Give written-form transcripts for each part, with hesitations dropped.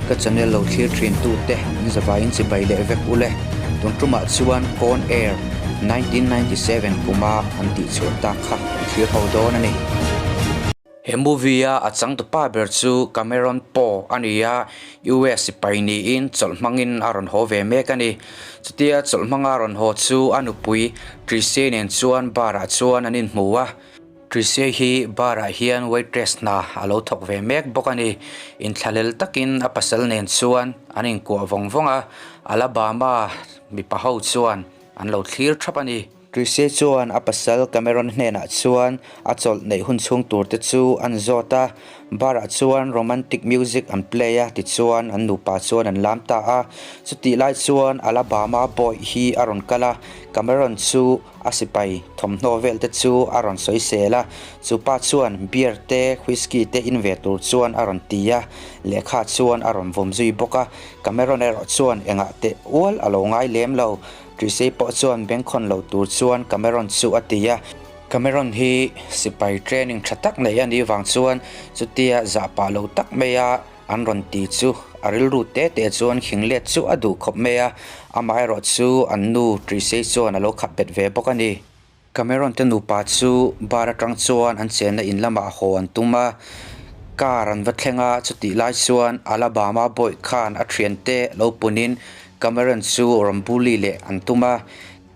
Ka channel lo thlir thin tute in zavaiin chibai leh vek ule. Tun tumah chuan Con Air 1997 kuma an tihchhuah tak kha kan thlir ho dawn a ni. He movie a a changtupa ber chu Cameron Poe a ni a, US sipai niin chawlh hmangin a rawn haw ve mek a ni. Chutia chawlh hmanga rawn haw chu a nupui Tricia nen chuan bar ah chuan an inhmu a. Tricia hi bar ah hian waitress hna a lo thawk ve mek bawk a ni. Inthlahlel takin a pasal nen chuan an inkuah vawng vawng a, Alabama mipa ho chuan an lo thlir thap a ni. Chrissy chuan a pasal Cameron hnenah chuan a chawlh neih hun chhung tur te chu an zawt a, bar ah chuan romantic music an play a tichuan an nupa chuan an lam ta a. Chutih lai chuan Alabama boy hi a rawn kal a, Cameron chu a sipai thawmhnaw vel te chu a rawn sawi sel a, chu pa chuan beer te whisky te in ve tur chuan a rawn ti a, lehkha chuan a rawn vawm zui bawk a, Cameron erawh chuan engah teh ual a lo ngai lem lo. Trisei pawh chuan bengkhawn lo tur chuan Cameron chu a ti a. Cameron hi sipai training tha tak nei a nih vang chuan chutia zah pah lo tak mai a an rawn ti chu a rilru te te chuan khing let chu a duh khawp mai a, amaherawh chu an nu Trisei chuan a lo khap bet ve bawk a ni. Cameron te nupa chu bar atang chuan an chenna in lamah haw an tum a, car an va thleng a, chutih lai chuan Alabama bawih khan a thiante lo punin Cameron chu rawn bully leh an tum a,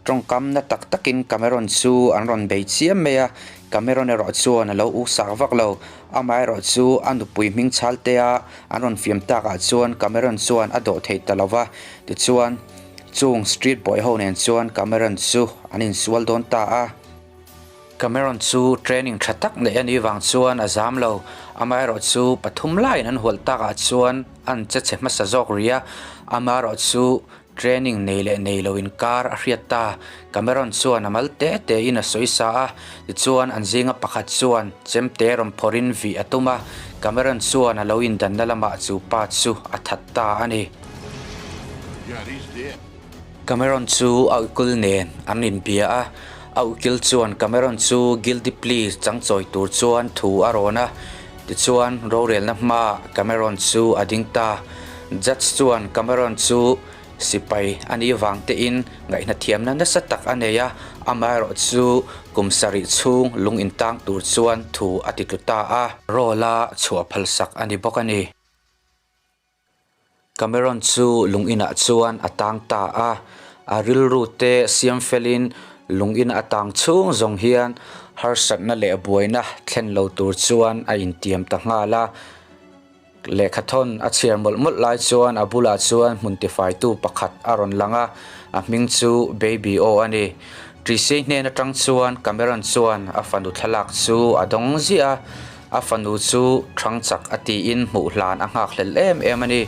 tawngkam na tak takin Cameron chu an rawn bei chiam mai a, Cameron erawh chuan a lo u sak vak lo, amaherawh chu a nupui hming chhal te a an rawn fiam takah chuan Cameron chuan a dawh thei ta lo va, tichuan. Chung street boy ho nen chuan Cameron chu an insual dawn ta a. Cameron chu training tha tak neih a nih vang chuan a zam lo. Amaherawh chu pathum laiin an hualh takah chuan an che chhe hmasa zawk rih a. Amaherawh chu training nei leh nei lo inkar a hriat ta. Cameron chuan a mal te te in a sawi sa a. Tichuan an zinga pakhat chuan chemte rawn phawrhin vih a tum a. Cameron chuan a lo indanna lamah chu pa chu a that ta a ni. Cameron chu a ukil nen an inbia a, a ukil chuan Cameron chu guilty plea chang chawi tur chuan thu a rawn a, tichuan rorelna hmaah Cameron chu a ding ta. Judge chuan Cameron chu sipai a nih vang tein ngaihnathiamna nasa tak a nei a, amaherawhchu kum sarih chhung lung intang tur chuan thu a ti tlu ta a. Roll-a chhuah phalsak a ni bawk a ni. Cameron chu lung inah chuan a tang ta a, a rilru te siam felin lung in a tang chhung zawng hian harsatna leh buaina thlen lo tur chuan a intiam ta nghal a. Lehkhathawn a chhiar mawlh mawlh lai chuan a bulah chuan hmun tifaitu pakhat a rawn lang a, a hming chu Baby O a ni. Trisei hnen atang chuan Cameron chuan a fanu thlalak chu a dawng ziah a. A fanu chu thang chak a tiin hmuh hlan a nghak hlel em em a ni.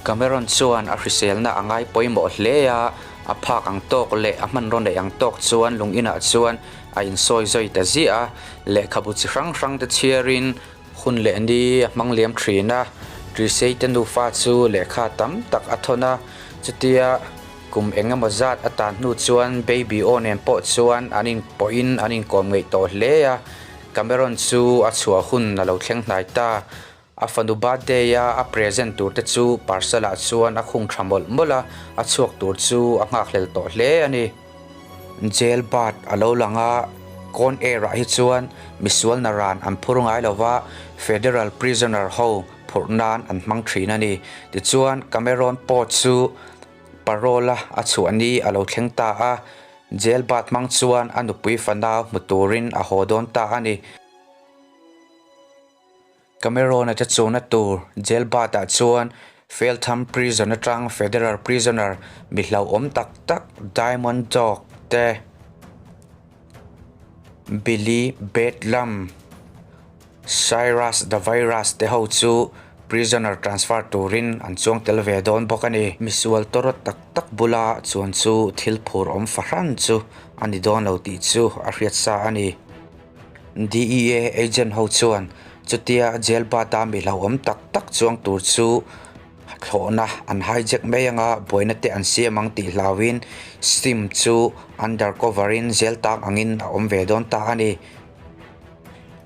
Cameron chuan a hriselna a ngai pawimawh hle a, a phak ang tawk leh a hmanraw neih ang tawk chuan lung inah chuan a insawi zawi ta ziah a, lehkhabu chi hrang hrang te chhiarin hun leh ni a hmang liam thin a, Trisei te nufa chu lehkha tam tak a thawn a, chutia kum eng emaw zat a tan hnu chuan Baby aw nen pawh chuan an inpawhin an inkawm ngeih tawh hle a. Cameron chu a chhuah hun a lo thleng hnai ta. A fanu birthday a a present tur te chu parcel ah chuan a khung tha mawlh mawlh a, a chhuak tur chu a nghakhlel tawh hle a ni. Jail bird a lo lang a, Con Air ah hi chuan misual naran an phur ngai lo va, federal prisoner ho phurh nan an hmang thin a ni. Tichuan Cameron pawh chu Parole a a chhuah ni a lo thleng ta a, Jail bat hmang chuan a nupui fanau hmu turin a haw dawn ta a ni. Cameron-a te chuna tur jail bat ah chuan Feltham Prison atang Federal prisoner mi hlauhawm tak tak Diamond Dog te, Billy Bedlam, Cyrus the Virus te ho chu prisoner transfer turin an chuang tel ve dawn bawk a ni. Misual tawrawt tak tak bula chuan chu thil phur awm fahran chu a ni dawn lo tih chu a hriat sa a ni. DEA agent ho chuan chutia jail bat-a mi hlauhawm tak tak chuang tur chu thlawhna an hijack mai anga buaina te an siam ang tih hlauhin Sim chu undercover in jail tang angin a awm ve dawn ta a ni.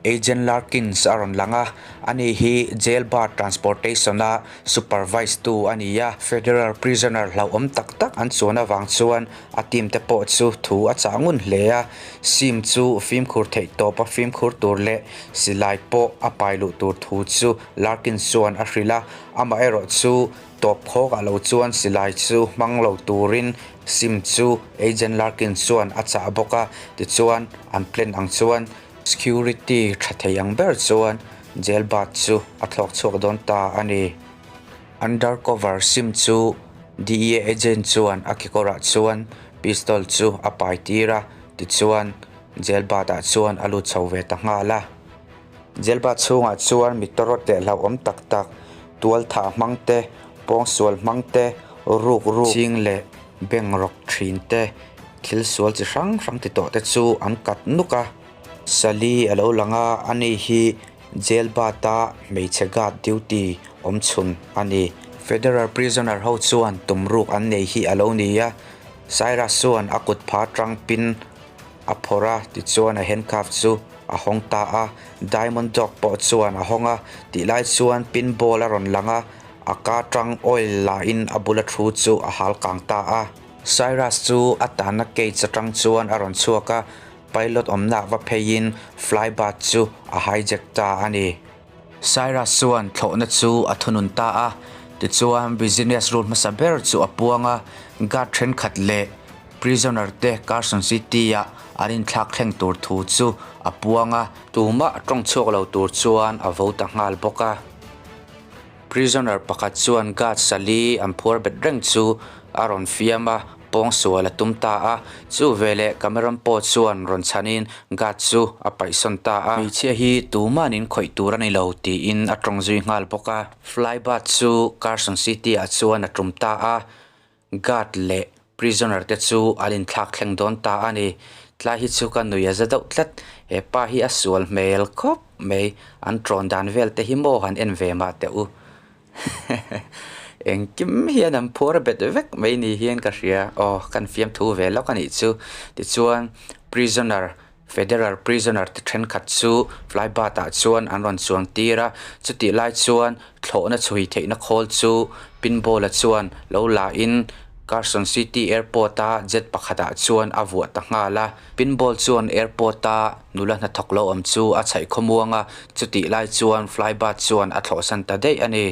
Agent Larkins a rawn lang a, ani hi Jail Bar Transportation-a supervise tu a ni a. Federal prisoner hlauhawm tak tak an chuan avang chuan a team te pawh chu thu a chah ngun hle a. Sim chu fimkhur theih tawpa fimkhur tur leh silai pawh a pai luh tur thu chu Larkins chuan a hrilh a, amaherawh chu tawp khawk ah lo chuan silai chu hmang lo turin Sim chu Agent Larkins chuan a chah bawk a, tichuan an plan ang chuan Security tha thei ang ber chuan jail bat chu a thlawk chhuak dawn ta a ni. Undercover sim chu DEA agent chuan a kekawrah chuan pistol chu a pai tir a, tichuan jail bat ah chuan a lut chho ve ta nghal a. Jail bat chhungah chuan mi tawrawt leh hlauhawm tak tak, tual thah hmang te, pawngsual hmang te, ruk ruk ching leh bank rawk thin te, Thil sual chi hrang hrang ti tawh te chu an kat nuk a. Sally a lo lang a, ani hi jail bat a hmeichhe guard duty awm chhun a ni. Federal prisoner ho chuan tum ruk an nei hi a lo ni a, Cyrus chuan a kut pha tang pin a phawrh a, tichuan a handcuff chu a hawng ta a. Diamond Dog pawh chuan a hawng a, tih lai chuan pin ball a rawn lang a, a ka tang oil la in a bula thu chu a hal kang ta a. Cyrus chu a tanna cage atang chuan a rawn chhuak a, pilot awmna va pheiin flybird chu a hijack ta a ni. Cyrus chuan thlawhna chu a thunun ta a, tichuan business rule hmasa ber chu a puang a, guard thenkhat leh prisoner te Carson City-ah an inthlak thleng tur thu chu a puang a, tumah tawng chhuak lo tur chuan a vo ta nghal bawk a. Prisoner pakhat chuan guard Sally an phuar bet reng chu a rawn fiam a, pawngsual a tum ta a. Chu veleh Cameron pawh chuan rawn chhanin guard chu a paihsawn ta a. Hmeichhia hi tumanin khawih tur a ni lo tiin a tawng zui nghal bawk a. Flybird chu Carson City ah chuan a tum ta a. Guard leh prisoner te chu an inthlak thleng dawn ta a ni. Tlai hi chu ka nui a za deuh tlat. He pa hi a sual hmel khawp mai. An tawn dan vel te hi maw han en ve mah teh u. Engkim hian an phuar bet vek mai ni hian ka hria. Aw kan fiamthu ve lawk a nih chu. Tichuan prisoner Federal prisoner te thenkhat chu flybat ah chuan an rawn chuang tir a, chutih lai chuan thlawhna chhui theihna khawl chu pinball a chuan lo la in Carson City airport a jet pakhat ah chuan a vuah ta nghal a. Pinball chuan airport a nula hnathawk lo awm chu a chhaih khawmuang a, chutih lai chuan flybat chuan a thlawhsan ta daih a ni.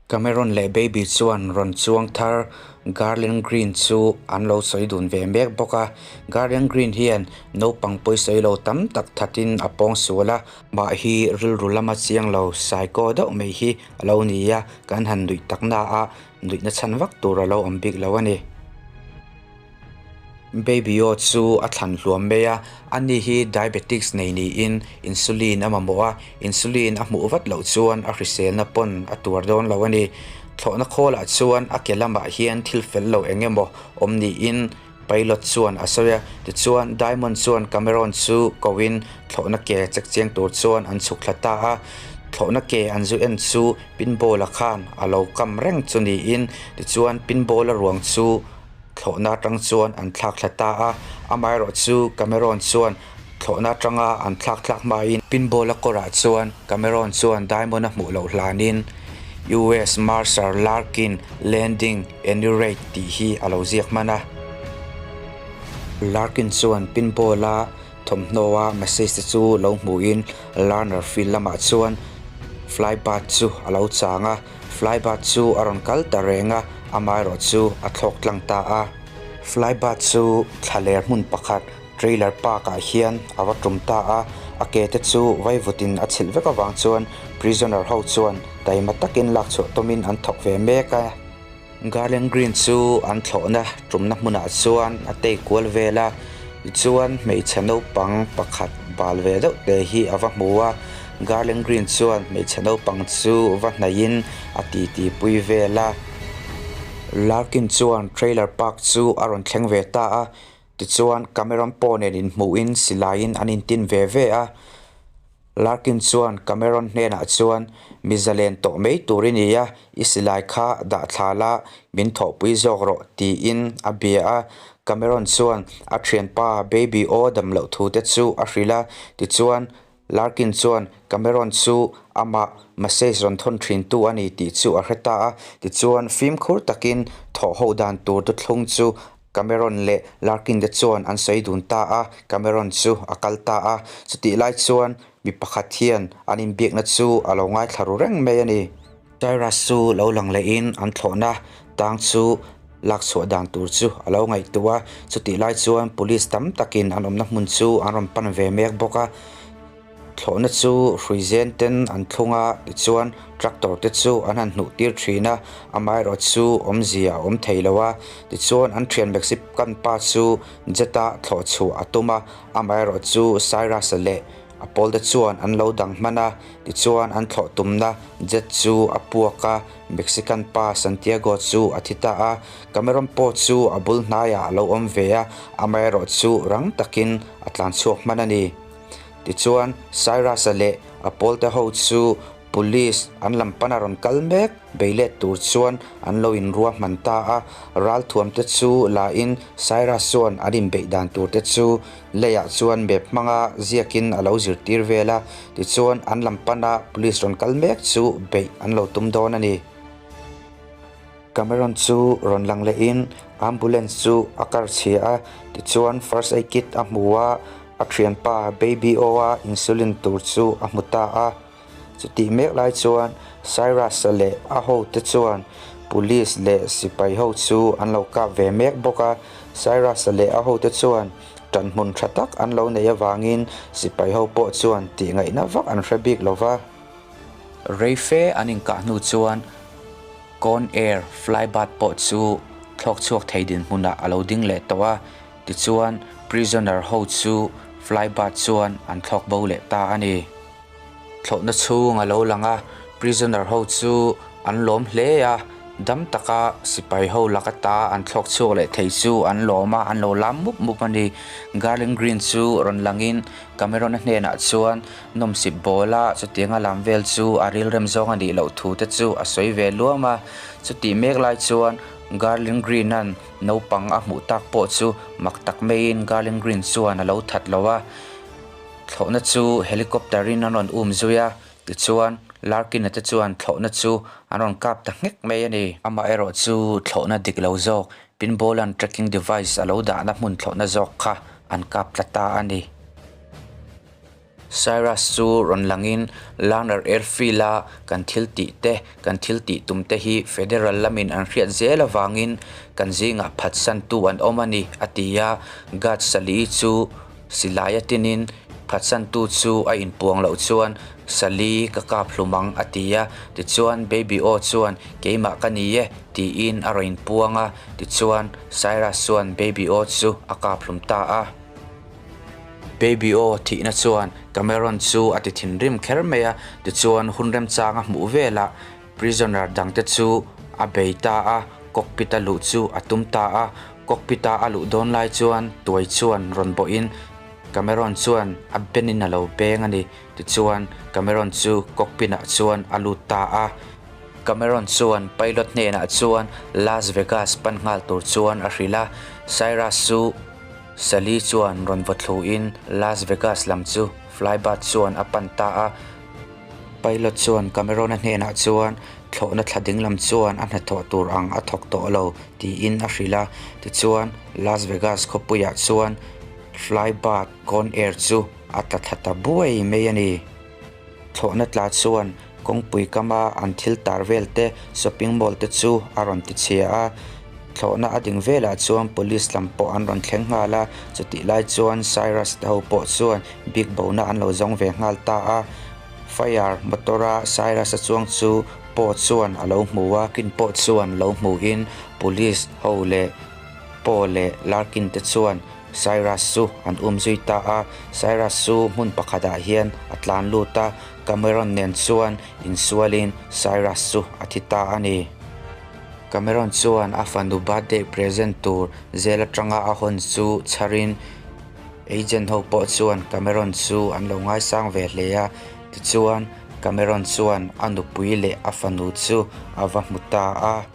Cameron leh Baby chuan rawn chuang thar Garland Green chu an lo sawi dun ve mek bawk a. Garland Green hian naupang pawisawi lo tam tak thatin a pawng sual a, mah hi rilru lama chiang lo psycho deuh mai hi a lo ni a, kan han nuih tak na a, nuihna chhan vak tur a lo awm bik lo a ni. Baby aw chu a thlan hluam mai a, ani hi diabetics nei niin insulin a mamawh a, insulin a hmuh vat loh chuan a hriselna pawn a tuar dawn lo a ni. Thlawhna khawlah chuan a ke lamah hian thil fel lo eng emaw awm niin pilot chuan a sawi a, tichuan Diamond chuan Cameron chu koin thlawhna ke chek chiang tur chuan an chhuk thla ta a, thlawhna ke an zu en chu pinball-a khan a lo kam reng chu niin tichuan pinball-a ruang chu Thlawhna atang chuan an thlak thla ta a, amaherawh chu Cameron chuan thlawhna atanga an thlak thlak hmain pinball a kawrah chuan Cameron chuan Diamond a hmuh loh hlanin US Marshal Larkin Landing Enurate tih hi a lo ziak hman a. Larkin chuan pinball a thawmhnaw a message te chu lo hmuhin Lerner Field lamah chuan Flybird chu a lo chang a. Flybird chu a rawn kal ta reng a, amaherawh chu a thlawk tlang ta a. Flybird chu thlaler hmun pakhat trailer park ah hian a va tum ta a, a ke te chu vaivutin a chhilh vek avang chuan prisoner ho chuan taima takin lak chhuah tawmin an thawk ve mek a. Garland Green chu an thlawhna tumna hmunah chuan a tei kual vel a, tichuan hmeichhe naupang pakhat bal ve deuh te hi a va hmu a, Garland Green chuan hmeichhe naupang chu va hnaihin a titi pui vel a. Larkin chuan trailer park chu a rawn thleng ve ta a, tichuan Cameron pawh nen inhmuhin silaiin an intin ve ve a. Larkin chuan Cameron hnenah chuan, Mi zalen tawh mai tur i ni a, i silai kha dah thla la, min thawhpui zawk rawh, tiin a bia a. Cameron chuan a thianpa Baby aw dam loh thu te chu a hrilh a, tichuan Larkin chuan Cameron chu amah message rawn thawn thintu a ni tih chu a hre ta a, tichuan fimkhur takin thawh ho dan tur thuthlung chu Cameron leh Larkin te chuan an sawi dun ta a, Cameron chu a kal ta a, chutih lai chuan mi pakhat hian an inbiakna chu a lo ngaithla ru reng mai a ni. Cyrus chu lo lang lehin an thlawhna tang chu lak chhuah dan tur chu a lo ngaihtuah a, chutih lai chuan police tam takin an awmna hmun chu an rawn pan ve mek bawk a, thlawhna chu hrui zen ten an thlung a, tichuan tractor te chu an han hnuh tir thin a, amaherawh chu awmzia a awm thei lo a, tichuan an thian Mexican pa chu jet a thlawh chhuah a tum a, amaherawh chu Cyrus-a leh A pawlte chuan an lo dang hman a, tichuan an thlawh tumna jet chu a puak a, Mexican pa Santiago chu a thi ta a. Cameron pawh chu a bul hnaiah a lo awm ve a, amaherawh chu rang takin a tlan chhuak hman a ni. Tichuan Cyrus-a leh a pawlte ho chu Police an lam pana rawn kal mek bei let tur chuan an lo inruahman ta a, ralthuamte chu la in Cyrus chuan an inbeih dan tur te chu leiah chuan map hmanga ziakin a lo zirtir vel a, tichuan an lam pana police rawn kal mek chu beih an lo tum dawn a ni. Cameron chu rawn lang lehin ambulance chu a kar chhia a, tichuan first aid kit a hmu a, a thianpa Baby O-a insulin tur chu a hmu ta a. Chutih mek lai chuan Cyrus-a leh a hote chuan police leh sipai ho chu an lo kap ve mek bawk a. Cyrus-a leh a hote chuan ṭanhmun ṭha tak an lo neih avangin sipai ho pawh chuan tihngaihna vak an hre bik lo va. Rei fe an inkah hnu chuan Con Air Flybird pawh chu thlawk chhuak thei dinhmunah a lo ding leh tawh a. Tichuan prisoner ho chu Flybird chuan an thlawk bo leh ta a ni. Thlawhna chhung a lo lang a, prisoner ho chu an lawm hle a, dam taka sipai ho lak ata an thlawk chhuak leh thei chu an lawm a, an lo lam mup mup a ni. Garlin Green chu rawn langin Cameron-a hnenah chuan nawmsip bawl a, chutianga lam vel chu a rilrem zawng a nih loh thu te chu a sawi ve luam a. Chutih mek lai chuan Garlin Green-a'n naupang a hmuh tak pawh chu mak tak maiin Garlin Green chuan a lo that lo a. Thlawhna chu helicopter in an rawn um zui a, tichuan Larkin-a te chuan thlawhna chu an rawn kap ta nghek mai a ni. Amaherawh chu thlawhna dik lo zawk, pinball-a'n tracking device a lo dahna hmun thlawhna zawk kha an kap tla ta a ni. Cyrus chu rawn langin Lerner Airfield-a kan thil tih te, kan thil tih tum te hi Federal lamin an hriat zel avangin kan zingah phatsantu an awm a ni, a ti a. Guard Sali chu Silai a tinin phatsantu chu a inpuang loh chuan Sali ka kap hlum ang a ti a, tichuan Baby O chuan keimah ka ni e tiin a rawn inpuang a, tichuan Cyrus chuan Baby O chu a kap hlum ta a. Baby O thihna chuan Cameron chu a ti thinrim kher mai a, tichuan hun remchang a hmuh velah Prisoner dangte chu a bei ta a, cockpit a luh chu a tum ta a. Cockpit a a luh dawn lai chuan tuai chuan rawn bawhin Cameron chuan a benin a lo beng a ni. Tichuan Cameron chu cockpit ah chuan a lut ta a. Cameron chuan pilot hnenah chuan Las Vegas pan nghal tur chuan a hrilh a. Cyrus chu Sally chuan rawn vaw thluin Las Vegas lam chu flybird chuan a pan ta a. Pilot chuan Cameron-a hnenah chuan thlawhna thla dinglam chuan a hnathawh tur ang a thawk tawh lo tiin a hrilh a. Tichuan, Las Vegas khawpuiah chuan Flybird Con Air chu a tla thla ta buai mai a ni. Thlawhna tla chuan kawngpui kama an thil tar vel te, shopping mall te chu a rawn ti chhia a. Thlawhna a ding velah chuan police lam pawh an rawn thleng nghal a, chutih lai chuan Cyrus te ho pawh chuan bik bona an lo zawng ve nghal ta a. Fire motor a Cyrus a chuang chu Paw chuan a lo hmu a, Kin pawh chuan lo hmuhin police ho leh Paw leh Larkin te chuan Cyrus chu an um zui ta a. Cyrus chu hmun pakhatah hian a tlan lut a, Cameron nen chuan insualin Cyrus chu a thi ta a ni. Cameron chuan a fanu birthday present tur zel atanga a hawn chu chharin agent ho pawh chuan Cameron chu an lo ngaisang ve hle a, tichuan Cameron chuan a nupui leh a fanu chu a va hmu ta a.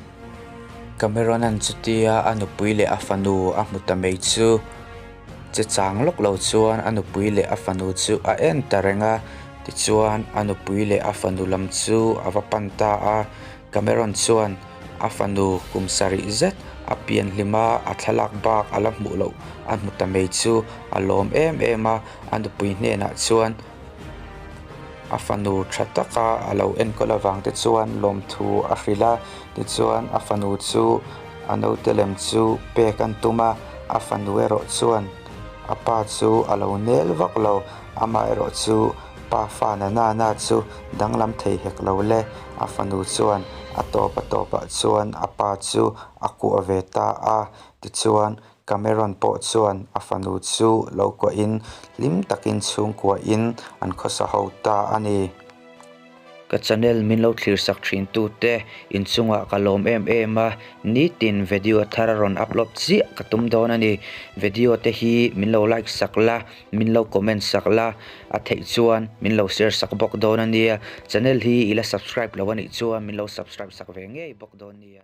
Cameron-a'n chutia a nupui leh a fanu a hmu ta mai chu. Che chang lawk lo chuan a nupui leh a fanu chu a en ta reng a, tichuan a nupui leh a fanu lam chu a va pan ta a. Cameron chuan a fanu kum sarih zet a pian hlim a, a thlalak bak a la hmuh loh a hmu ta mai chu a lawm em em a, a nupui hnenah chuan a fanu tha taka a lo enkawl avang te chuan lawmthu a hrilh a, tichuan a fanu chu a naute lem chu pek an tum a, a fanu erawh chuan a pa chu a lo nel vak lo, amaherawh chu pa fa na na na chu danglam thei hek lo le, a fanu chuan a tawp a tawpah chuan a pa chu a kuah ve ta a, tichuan Cameron pawh chuan a fanu chu lo kuahin hlim takin chhungkuahin an khawsa ho ta a ni. Ka channel min lo thlir sak thin tute inchungah ka lawm em em a, nitin video thar a rawn upload chiah ka tum dawn a ni. Video te hi min lo like sak la, min lo comment sak la, a theih chuan min lo share sak bawk dawn a nia. Channel hi i la subscribe lo a nih chuan min lo subscribe sak ve ngei bawk dawn nia.